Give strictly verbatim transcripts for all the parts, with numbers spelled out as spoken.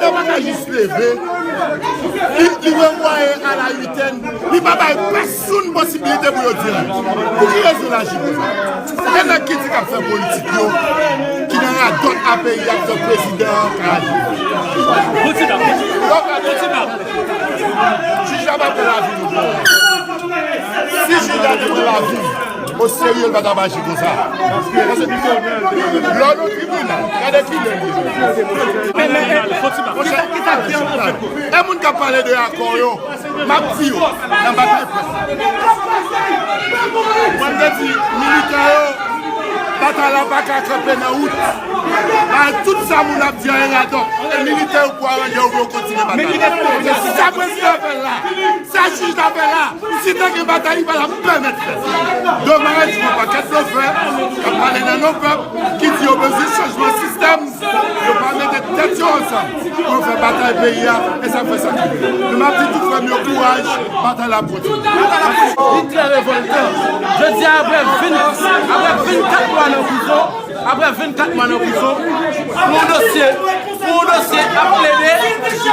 Yo pa ka jis leve, li, li renvwaye a la uitèn, li pa bay pèsonn posibilite pou yo di anyen. Pou ki rezon l aji konsa? E nèg ki di k ap fè politik yo, ki nan radòt a peyi a, k fè prezidan an ka aji. Yo ka di, jij la pa pran lavi nou. Si jij la te pran lavi, o serye, l pa t ap aji konsa. Paske lè w nan tribinal, gade kilè l ye. Monchè, e moun k ap pale de akò yo, m ap di yo, nan batay près la. Mwen te di militè yo, batay la pa ka kanpe nan wout. Bay tout sa moun ap di an radòt. E militè yo pou aranje yo pou yo kontinye batay la. Se sa prezidan fè la. Sa jij la fè la, si te gen batay, li pa t ap pèmèt fèt. Domaj, yon pakèt blofè k ap pale nan non pèp, ki di yo bezwen chanjman sistèm, yo pa mete tèt yo ansanm pou yo fè batay peyi a, e sa fè sa ki vle. Men m ap di tout frè m yo kouraj, batay la ap kontinye. Li trè revòltan. Jodi a, apre vennkat, apre vennkat mwa nan prizon, Apre vennkat mwa nan prizon, pou yon dosye, pou yon dosye ap plede,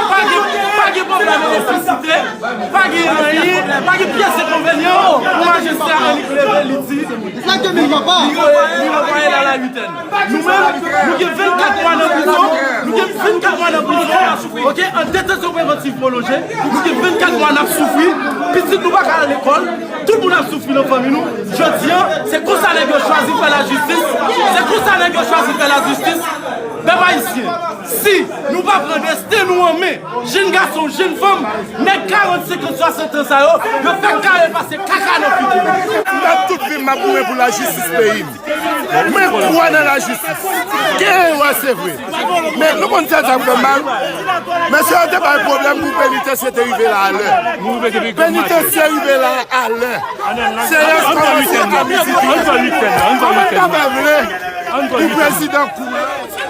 pa gen, pa gen pwoblèm elektrisite, pa gen anyen, pa gen pyès enkonvenyan pou majistrè Annick leve, li di, li, li, li ranvwaye l a la uitèn. Nou menm, nou gen vennkat mwa nan prizon, nou gen vennkat mwa nan prizon, oke, an detansyon prevantiv pwolonje, nou gen vennkat mwa n ap soufri, pitit nou pa ka al lekòl, tout moun ap soufri nan fanmi nou. Jodi a, se konsa nèg yo chwazi fè lajistis. Se konsa nèg yo chwazi fè lajistis. Pèp ayisyen, si nou pa pran desten nou an men, jenn gason, jenn fanm, nèg karant, senkant, swasant an sa yo, yo fèk kare pase kaka nan figi nou. M ap tout vi m, m ap goumen pou lajistis peyi m. Mwen kwè nan lajistis. Gen erè, se vre. Men nou konn sa k fè m mal? Mesye yo te bay pwoblèm pou penitansye te rive la alè. Penitansye rive la alè. Seyans kòmanse a midi. Kòman n ta fè vle pou prezidan kou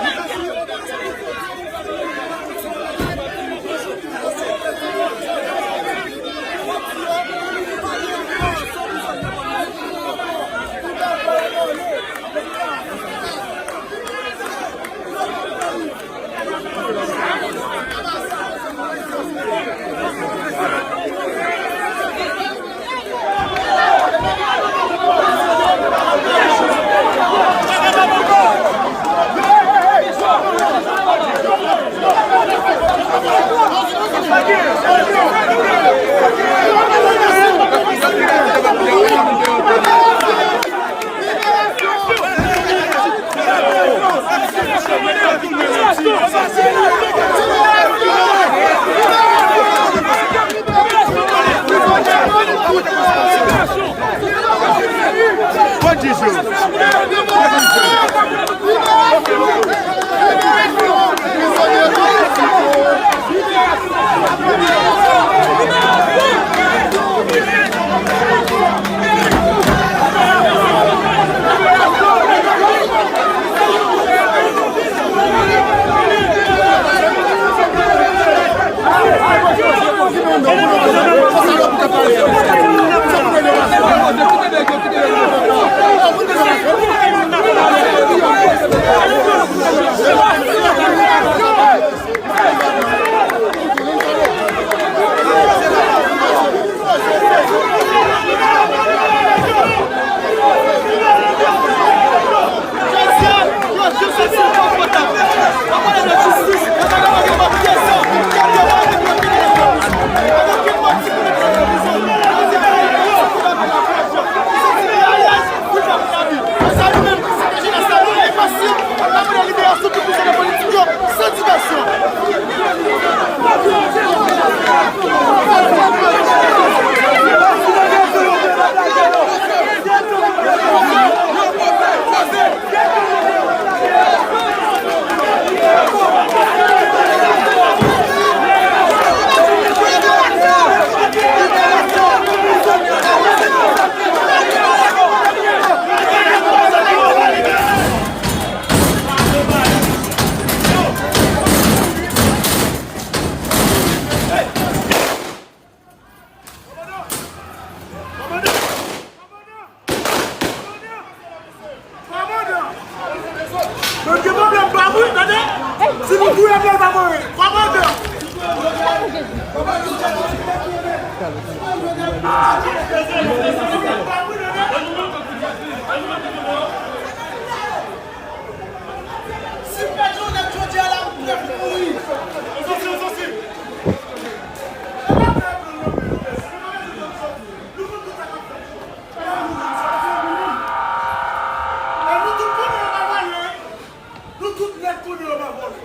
Nou tout nèt konnen yo pa vòlè.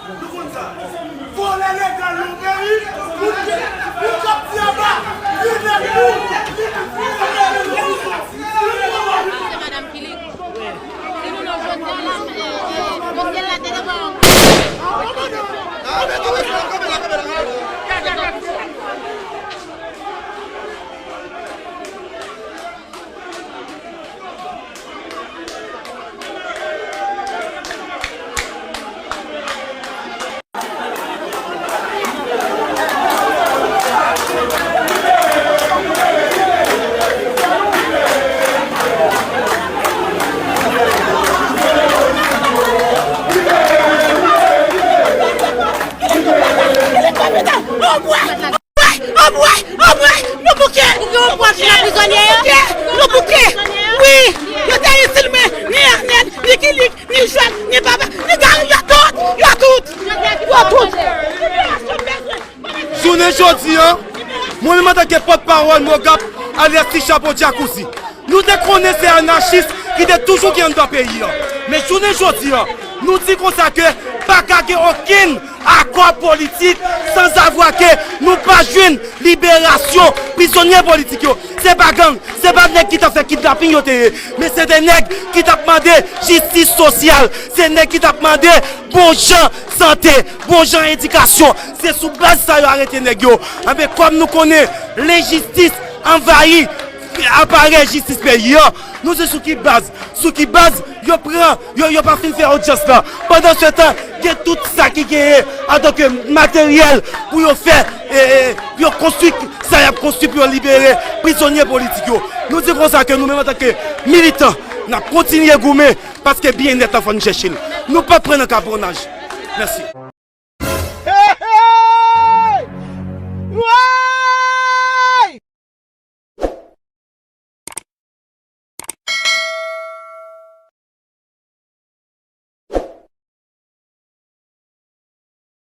Nou konn sa. Vòlè legal yo peyi, ou k-, ou k ap di anba, li nèt pou, li nèt pou. Se madanm Kilik. Li nou nan jodi a la, e, e, mesye la te devan. Anmwey, anmwey, anmwey, nou bouke! Ou gen yon pwòch nan prizonye yo? Nou bouke! Nou bouke! Wi! Yo te isil mwen, ni Ernest, ni Kilik, ni Jwèt, ni Baba, ni Gary, yo tout! Yo tout! Yo tout! Jounen jodi a, mwen menm antanke pòtpawòl Mogap, alyas Ti Chapo Djakouzi, nou te konnen se anachis ki te toujou gen anndan peyi a. Men jounen jodi a, nou di konsa ke pa ka gen okenn akò politik sanzavwa ke nou pa jwenn liberasyon prizonye politik yo. Se pa gang, se pa nèg ki t ap fè kidnaping yo te ye, men se te nèg ki t ap mande jistis sosyal, se nèg ki t ap mande bon jan sante, bon jan edikasyon. Se sou baz sa yo arete nèg yo. Enben, kòm nou konnen lenjistis anvayi aparèy jistis peyi a, nou se sou ki baz, sou ki baz yo pran, yo, yo pa fin fè odyans la. Pandan se tan, gen tout sa ki genyen antanke materyèl pou yo fè, e, e, pou yo konstwi sa y ap konstwi pou yo libere prizonye politik yo. Nou di konsa ke nou menm antanke militan, n ap kontinye goumen paske byennèt la fò n chèche l. Nou p ap pran nan kaponnaj. Mèsi.